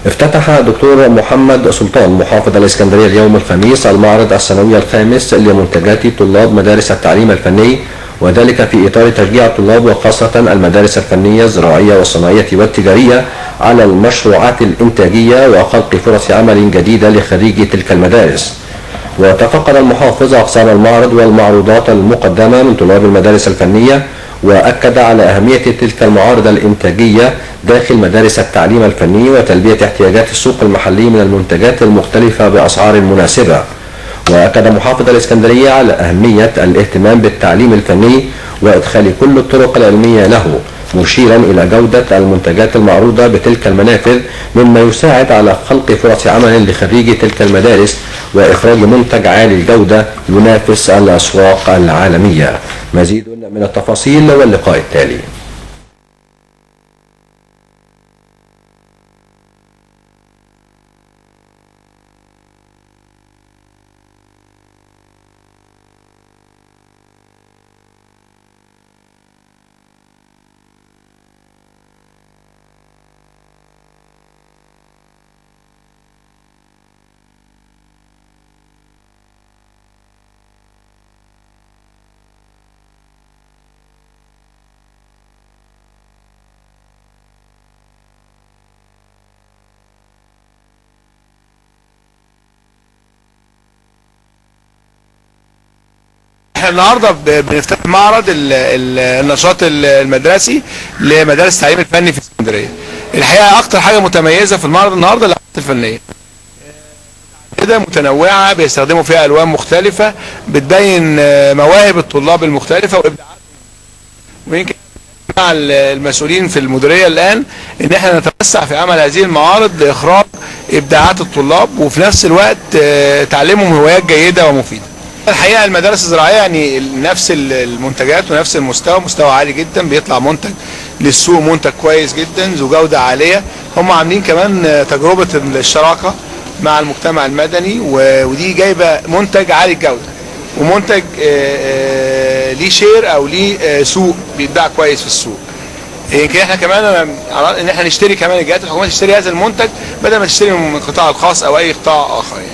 افتتح دكتور محمد سلطان محافظ الإسكندرية اليوم الخميس المعرض السنوي الخامس لمنتجات طلاب مدارس التعليم الفني، وذلك في إطار تشجيع الطلاب وخاصة المدارس الفنية الزراعية والصناعية والتجارية على المشروعات الإنتاجية وخلق فرص عمل جديدة لخريجي تلك المدارس. وتفقد المحافظ أقسام المعرض والمعروضات المقدمة من طلاب المدارس الفنية، وأكد على أهمية تلك المعارض الإنتاجية داخل مدارس التعليم الفني وتلبية احتياجات السوق المحلي من المنتجات المختلفة بأسعار مناسبة. وأكد محافظ الإسكندرية على أهمية الاهتمام بالتعليم الفني وإدخال كل الطرق العلمية له، مشيرا إلى جودة المنتجات المعروضة بتلك المنافذ مما يساعد على خلق فرص عمل لخريجي تلك المدارس وإخراج منتج عالي الجودة ينافس الأسواق العالمية. مزيد من التفاصيل واللقاء التالي. احنا النهارده بنفتتح معرض النشاط المدرسي لمدارس التعليم الفني في اسكندرية. الحقيقة اكتر حاجة متميزة في المعرض النهارده اللوحات الفنية. كده متنوعة، بيستخدموا فيها الوان مختلفة بتبين مواهب الطلاب المختلفة وابداعاتهم. ويمكن مع المسؤولين في المديرية الان ان احنا نتوسع في عمل هذه المعارض لاخراج ابداعات الطلاب، وفي نفس الوقت تعليمهم هوايات جيدة ومفيدة. الحقيقة المدارس الزراعية يعني نفس المنتجات ونفس المستوى، مستوى عالي جدا، بيطلع منتج للسوق منتج كويس جدا ذو جوده عالية. هم عاملين كمان تجربه الشراكة مع المجتمع المدني، ودي جايبه منتج عالي الجودة ومنتج ليه share او ليه سوق بيتباع كويس في السوق. يمكن احنا كمان ان احنا نشتري، كمان الجهات الحكومية تشتري هذا المنتج بدل ما تشتري من القطاع الخاص او اي قطاع اخر يعني.